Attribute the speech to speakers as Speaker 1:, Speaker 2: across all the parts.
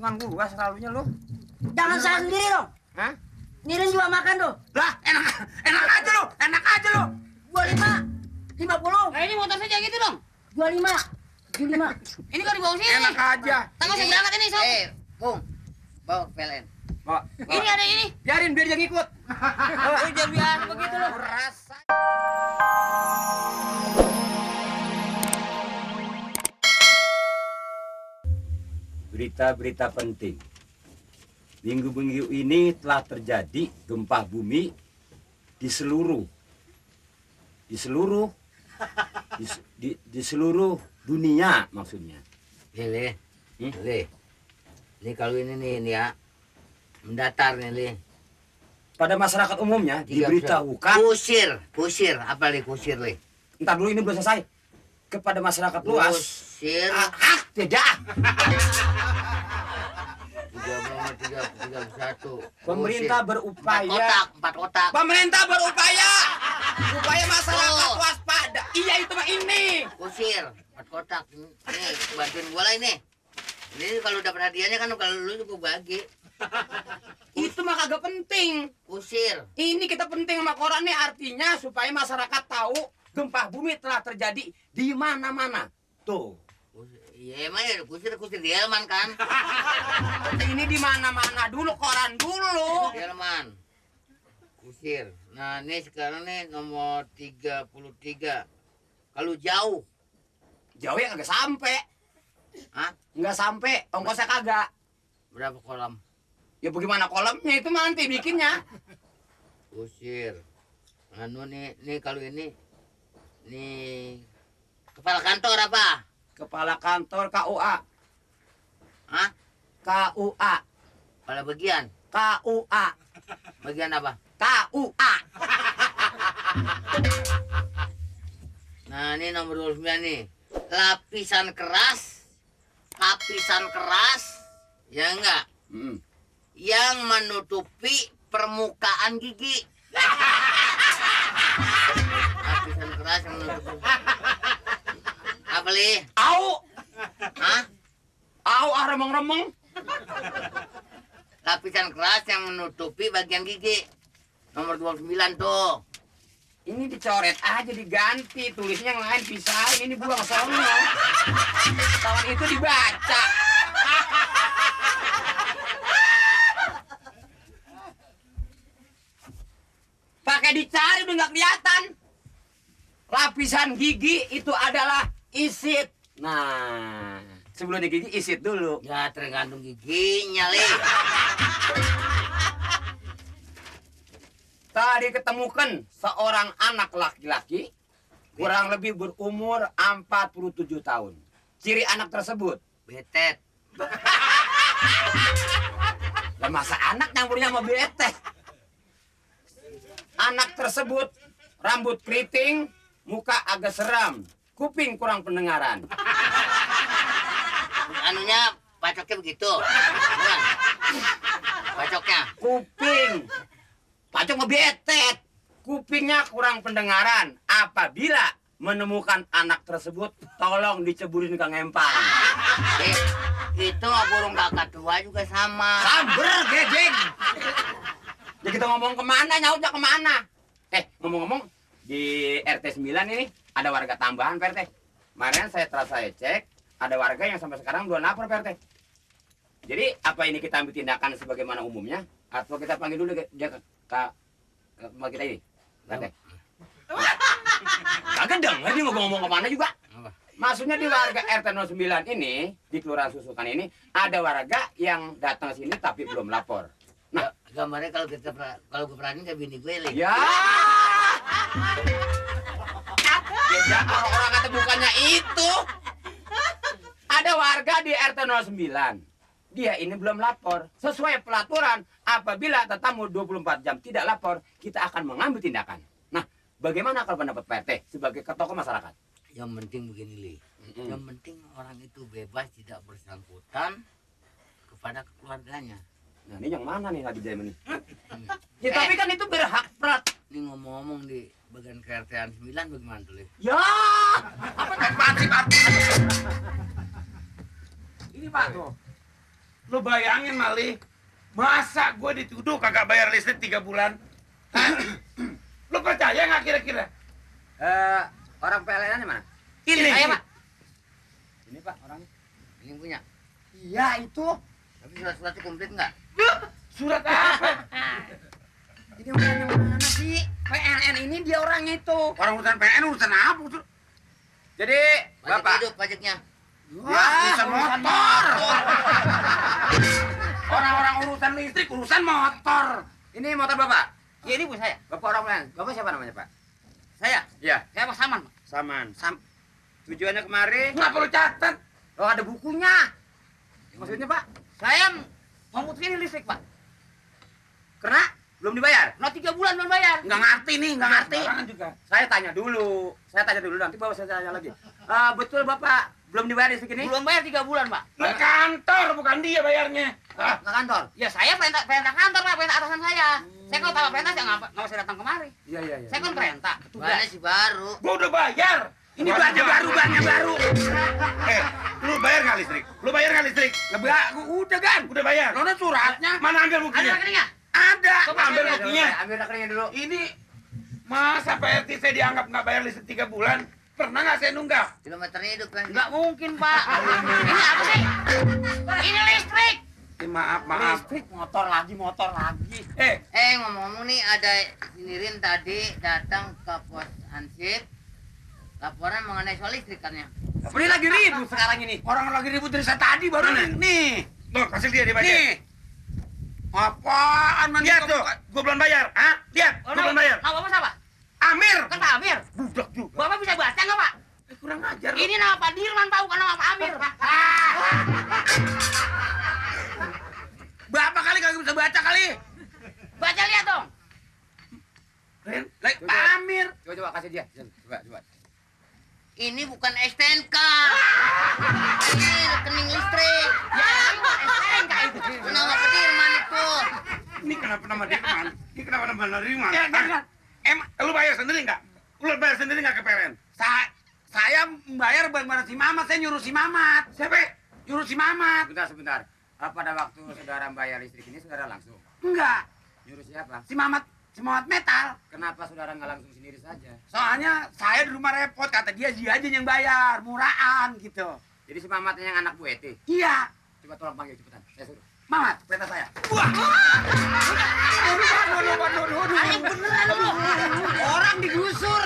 Speaker 1: lingkungan gua selalunya lu.
Speaker 2: Jangan salah sendiri dong.
Speaker 1: Hah?
Speaker 2: Nirin juga makan tuh.
Speaker 1: Lah, enak aja lu, enak aja lu.
Speaker 2: 25, 50.
Speaker 3: Nah ini motor saja gitu dong.
Speaker 2: 25, 75.
Speaker 3: Ini kan dibawa sini.
Speaker 1: Enak aja.
Speaker 3: Tanggal saya berangkat ini, Sob.
Speaker 4: Bung, bawa PLN.
Speaker 3: Ini ada ini.
Speaker 1: Biarin biar dia ngikut.
Speaker 3: Udah biasa begitu loh.
Speaker 1: Rasa.
Speaker 5: Berita-berita penting. Minggu-minggu ini telah terjadi gempa bumi di seluruh dunia maksudnya.
Speaker 4: Lele, Lele. Ini kalau ini nih ya, mendatar nih, Le.
Speaker 5: Pada masyarakat umumnya
Speaker 4: 30.
Speaker 5: diberitahukan.
Speaker 4: Kusir, apa Le kusir, Le?
Speaker 5: Entar dulu, ini belum selesai. Kepada masyarakat luas.
Speaker 4: Kusir.
Speaker 5: Tidak.
Speaker 4: 31.
Speaker 5: Pemerintah berupaya.
Speaker 4: Empat kotak.
Speaker 1: Pemerintah berupaya supaya masyarakat waspada. Iya itu mah ini.
Speaker 4: Kusir, 4 kotak. Nih, bantuin gua lah ini. Ini kalau dapat hadiahnya kan kalau lu juga bagi.
Speaker 1: Itu mah kagak penting.
Speaker 4: Kusir.
Speaker 1: Ini kita penting sama koran nih, artinya supaya masyarakat tahu gempa bumi telah terjadi di mana-mana. Tuh.
Speaker 4: Iya emang ya kusir di Helman kan?
Speaker 1: Ini di mana-mana dulu, koran dulu.
Speaker 4: Helman. Kusir. Nah, ini sekarang nih nomor 33. Kalau jauh.
Speaker 1: Jauh ya kagak sampai.
Speaker 4: Hah?
Speaker 1: Nggak sampai, ongkosnya kagak.
Speaker 4: Berapa kolam?
Speaker 1: Ya bagaimana kolamnya itu mah nanti bikinnya.
Speaker 4: Kusir. Anu nih kalau ini nih kepala kantor apa?
Speaker 1: Kepala kantor KUA.
Speaker 4: Hah?
Speaker 1: KUA.
Speaker 4: Kepala bagian?
Speaker 1: KUA.
Speaker 4: Bagian apa?
Speaker 1: KUA.
Speaker 4: Nah, ini nomor 29 nih. Lapisan keras, ya enggak? Yang menutupi permukaan gigi. Lapisan keras yang menutupi. Apa li?
Speaker 1: Au.
Speaker 4: Hah?
Speaker 1: Au remeng-remeng.
Speaker 4: Lapisan keras yang menutupi bagian gigi. Nomor 29 tuh.
Speaker 1: Ini dicoret aja, diganti, tulisnya yang lain pisahin, ini buang sono. Tahun itu dibaca. Pakai dicari udah nggak kelihatan. Lapisan gigi itu adalah isit. Nah, sebelum gigi isit dulu.
Speaker 4: Ya tergantung giginya li.
Speaker 1: Tadi ketemukan seorang anak laki-laki kurang lebih berumur 47 tahun. Ciri anak tersebut
Speaker 4: Betet.
Speaker 1: dan masa anak nyampurnya sama betes. Anak tersebut rambut keriting, muka agak seram, kuping kurang pendengaran.
Speaker 4: Anunya bacoknya begitu. Bukan? Bacoknya.
Speaker 1: Kuping, pacok ngebetet. Kupingnya kurang pendengaran. Apabila menemukan anak tersebut, tolong diceburin ke ngempang.
Speaker 4: Itu burung kakak tua juga sama.
Speaker 1: Samber, gegeng. Ya kita ngomong kemana, nyautnya kemana? Ngomong-ngomong, di RT 9 ini ada warga tambahan, Pak RT. Kemarin saya cek, ada warga yang sampai sekarang belum lapor, Pak RT. Jadi, apa ini kita ambil tindakan sebagaimana umumnya? Atau kita panggil dulu dia ke rumah kita ini? Pak RT. Kagak denger dia ngomong kemana juga. Maksudnya di warga RT 09 ini, di Kelurahan Susukan ini, ada warga yang datang ke sini tapi belum lapor.
Speaker 4: Nah, gambarnya kalau gue perhatiin kayak bini gue li.
Speaker 1: Ya. Ya orang kata bukannya itu. Ada warga di RT 09. Dia ini belum lapor. Sesuai pelaturan, apabila tetamu 24 jam tidak lapor, kita akan mengambil tindakan. Nah, bagaimana kalau pendapat Pak RT sebagai ketua masyarakat?
Speaker 4: Yang penting begini li. Yang penting orang itu bebas tidak bersangkutan kepada keluarganya.
Speaker 1: Nah, ini yang mana nih Nabi Jaiman nih? Ya tapi kan itu berhak Prat.
Speaker 4: Ini ngomong-ngomong di bagian KRT-an 9 bagaimana tuh li?
Speaker 1: Ya, apa apaan sih Pak? Ini Pak tuh.
Speaker 6: Lu bayangin Mali, masa gue dituduh kagak bayar listrik 3 bulan? Hah? Lu percaya nggak kira-kira?
Speaker 1: Orang PLN-nya mana?
Speaker 6: Ini.
Speaker 3: Saya, Pak.
Speaker 1: Ini Pak orangnya.
Speaker 3: Ini yang punya.
Speaker 2: Iya itu.
Speaker 3: Tapi surat-suratnya komplit nggak?
Speaker 6: Surat apa?
Speaker 2: Jadi yang mana sih? PLN ini dia orangnya itu.
Speaker 6: Orang urusan PN urusan apa?
Speaker 1: Jadi
Speaker 3: Pajak
Speaker 1: Bapak
Speaker 3: hidup, pajaknya.
Speaker 6: Ya, urusan motor. Orang-orang urusan listrik, urusan motor.
Speaker 1: ini motor Bapak.
Speaker 3: Ya ini bu saya.
Speaker 1: Bapak orang lain. Bapak siapa namanya Pak?
Speaker 3: Saya.
Speaker 1: Iya.
Speaker 3: Saya Pak Saman, Pak.
Speaker 1: Saman. Tujuannya kemari.
Speaker 6: Nggak perlu catat.
Speaker 1: Oh ada bukunya. Maksudnya Pak?
Speaker 3: Saya mau putusin listrik, Pak.
Speaker 1: Karena belum dibayar.
Speaker 3: Nah 3 bulan belum bayar.
Speaker 6: Nggak ngerti nih, nggak ngerti.
Speaker 1: juga. Saya tanya dulu. Nanti bawa saya tanya lagi. Betul Bapak belum dibayar listrik ini?
Speaker 3: Belum bayar 3 bulan, Pak.
Speaker 6: Ke kantor, bukan dia bayarnya. Hah?
Speaker 1: Ke kantor.
Speaker 3: Ya saya perintah kantor, Pak, perintah atasan saya. Saya kalau tahu perintah saya nggak usah datang kemari.
Speaker 1: Iya.
Speaker 3: Saya kan perintah.
Speaker 4: Mana sih baru?
Speaker 6: Gua udah bayar. Ini belanja baru. Lu bayar nggak listrik? Udah kan? Udah bayar. Mana suratnya? Mana ambil
Speaker 3: Ada
Speaker 6: buktinya?
Speaker 3: rekeningnya?
Speaker 6: Ada.
Speaker 3: Coba
Speaker 6: Ambil
Speaker 3: saya
Speaker 6: buktinya.
Speaker 1: Ambil rekeningnya dulu.
Speaker 6: Ini masa PRT saya dianggap nggak bayar listrik 3 bulan? Pernah nggak saya nunggak?
Speaker 4: Kilometernya hidup kan?
Speaker 3: Nggak mungkin, Pak. Ini apa sih? Ini listrik.
Speaker 6: Maaf.
Speaker 1: Listrik motor lagi.
Speaker 4: Ngomong-ngomong nih ada sinirin tadi datang ke pos ansip laporan mengenai soal listrik katanya.
Speaker 1: Ini lagi ribut sekarang ini.
Speaker 6: Orang lagi ribut dari saya tadi baru nih. Tuh, kasih dia baca. Nih. Apaan man? Lihat tuh, gua belum bayar. Hah? Lihat, gua belum bayar.
Speaker 3: Nama Bapak siapa?
Speaker 6: Amir.
Speaker 3: Kan Pak Amir.
Speaker 6: Budak juga.
Speaker 3: Bapak bisa baca nggak, Pak?
Speaker 6: Kurang ajar. lu.
Speaker 3: Ini nama Pak Dirman, Pak, bukan nama Pak Amir.
Speaker 6: Bapak kali kagak bisa baca kali.
Speaker 3: Baca lihat dong.
Speaker 6: Ren, Pak Amir.
Speaker 1: Coba kasih dia. Coba.
Speaker 4: Ini bukan STNK. Ini rekening listrik.
Speaker 3: Ya, ini Pak STNK itu.
Speaker 4: Nama Pedirman itu.
Speaker 6: Ini kenapa nama dia kemana? Ini kenapa nama dari mana?
Speaker 3: Ya, jangan.
Speaker 6: Emang lu bayar sendiri nggak? Lu bayar sendiri nggak ke PLN? Saya bayar bareng si Mamat. Saya nyuruh si Mamat. Siapa? Nyuruh si Mamat.
Speaker 1: Sebentar. Pada waktu saudara bayar listrik ini saudara langsung
Speaker 6: Enggak.
Speaker 1: nyuruh siapa?
Speaker 6: Si Mamat metal.
Speaker 1: Kenapa saudara nggak langsung sendiri saja?
Speaker 6: Soalnya saya di rumah repot, kata dia aja yang bayar, murahan gitu.
Speaker 1: Jadi si Mamatnya yang anak Bu Eti.
Speaker 6: Iya,
Speaker 1: Coba tolong panggil cepetan. Saya suruh.
Speaker 6: Mamat, perintah saya. Wah.
Speaker 2: Orang digusur.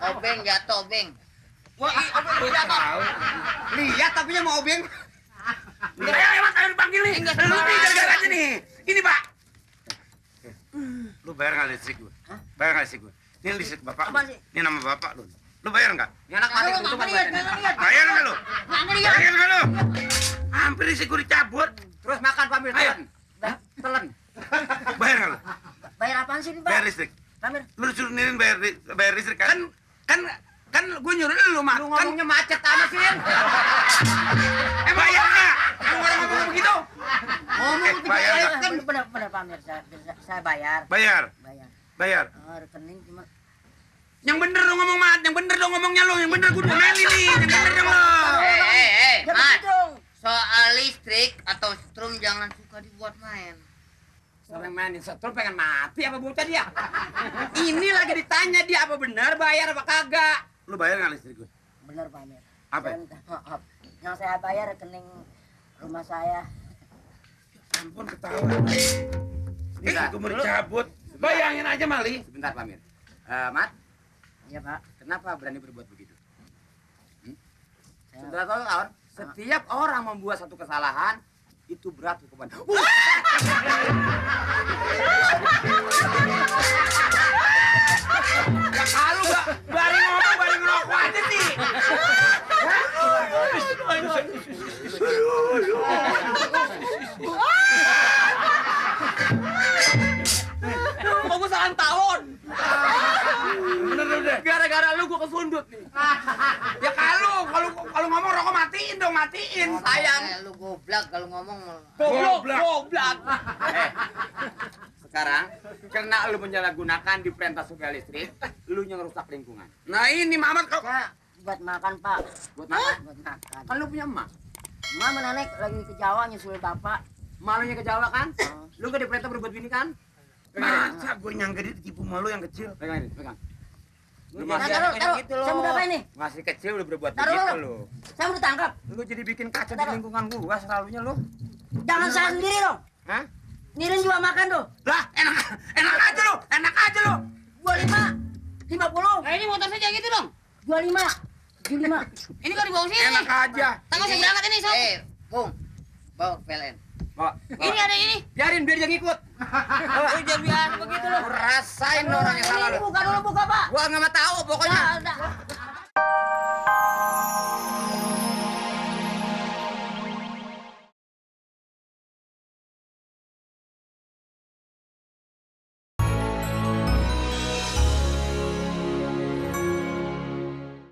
Speaker 4: Obeng jatuh, obeng.
Speaker 3: Wah, jatuh.
Speaker 6: Lihat tapi mau obeng. Ayo dipanggil nih. Lu nih gara-gara nih. Ini Pak. Lu bayar nggak listrik gue? Bayar nggak listrik gue? Ini listrik bapak.
Speaker 2: Apaan sih?
Speaker 6: Ini nama bapak lu. Lu bayar nggak?
Speaker 1: Ini anak mati kebutuhan badannya.
Speaker 6: Bayar nggak lu?
Speaker 2: Nggak lihat.
Speaker 6: Bayar nggak lu? Hampir listrik gue dicabut.
Speaker 1: Terus makan Pak Amir,
Speaker 6: Ayo.
Speaker 1: telan.
Speaker 6: Bayar nggak lu?
Speaker 2: Bayar apaan sih, Pak?
Speaker 6: Bayar listrik.
Speaker 2: Amir.
Speaker 6: Lu suruh nirin bayar listrik kan? Kan gue nyuruh lu mak.
Speaker 1: Lu
Speaker 6: Kan
Speaker 1: ngomongnya macet amat sih.
Speaker 6: bayar nggak? Lu ngomong begitu?
Speaker 2: Ngomong
Speaker 6: bayar
Speaker 2: tiga
Speaker 6: nggak?
Speaker 2: kan benar Pak Amir. Saya bayar.
Speaker 6: Bayar.
Speaker 2: Bayar. Rekening cuma
Speaker 6: Yang bener dong ngomong mat. Yang bener dong ngomongnya lu. Yang bener gue domeli nih. Yang bener dong lu.
Speaker 2: Ya
Speaker 4: Mat.
Speaker 2: begitu dong.
Speaker 4: Soal listrik atau strum jangan suka dibuat main.
Speaker 1: Sering mainin setrum pengen mati apa bocah dia? Ini lagi ditanya dia apa benar bayar apa kagak.
Speaker 6: Lu bayar nggak listrik gue?
Speaker 2: Benar Pak Amir.
Speaker 6: Apa?
Speaker 2: Saya minta maaf. Yang saya bayar rekening rumah saya.
Speaker 6: Ampun ketawa. Gue mau dicabut. Bayangin aja Mali.
Speaker 1: Sebentar Pak Amir. Mat,
Speaker 2: Iya Pak.
Speaker 1: kenapa berani berbuat begitu?
Speaker 2: Saya
Speaker 1: Saudara tahu kawan, setiap orang membuat satu kesalahan itu berat hukuman.
Speaker 6: Ya kalau bari ngomong bari ngerokok aja sih.
Speaker 1: Mau gue salah tahun.
Speaker 6: Bener udah.
Speaker 1: Gara-gara lu gue kesundut nih.
Speaker 6: Ya kalau ngomong rokok matiin dong, matiin.
Speaker 1: Sayang.
Speaker 4: Lu goblok kalau ngomong.
Speaker 1: Goblok. Sekarang, karena lu menyalahgunakan di perintah supaya listrik, lu yang ngerusak lingkungan.
Speaker 6: Nah ini Mamat kok.
Speaker 2: buat makan Pak.
Speaker 1: Buat makan?
Speaker 2: Buat makan.
Speaker 1: Kan lu punya emak.
Speaker 2: Mama nenek lagi ke Jawa nyusul bapak.
Speaker 1: Malunya ke Jawa kan? Lu gak diperintah berbuat bini kan?
Speaker 6: Masa gue nyangka dia tipu malu yang kecil.
Speaker 1: Pegang ini, pegang. Lu
Speaker 2: Nah,
Speaker 1: masih
Speaker 2: taruh,
Speaker 1: gitu
Speaker 2: saya mau apa ini?
Speaker 1: Masih kecil udah berbuat
Speaker 2: Taruh,
Speaker 1: begitu
Speaker 2: taruh.
Speaker 1: lu.
Speaker 2: Saya mau ditangkap.
Speaker 1: Lu jadi bikin kacau di lingkungan gua selalunya lu.
Speaker 2: Jangan saya sendiri dong.
Speaker 1: Hah?
Speaker 2: Nirin juga makan tuh.
Speaker 6: Lah, enak aja lu, enak aja lu.
Speaker 2: 25, 50,
Speaker 3: Nah ini motor saja gitu dong.
Speaker 2: 25, 75.
Speaker 3: Ini kok dibawa sini.
Speaker 6: Enak aja.
Speaker 3: Tanggal saya berangkat ini, Sob.
Speaker 4: Bung, bawa PLN.
Speaker 1: Bawa.
Speaker 3: Ini ada ini.
Speaker 1: Biarin biar dia ngikut.
Speaker 3: Oh, jangan biasa begitu loh.
Speaker 1: Rasain orangnya salah
Speaker 2: Ini
Speaker 1: lu.
Speaker 2: buka dulu, buka pak.
Speaker 1: Gua nggak mau tahu pokoknya.
Speaker 2: Nah,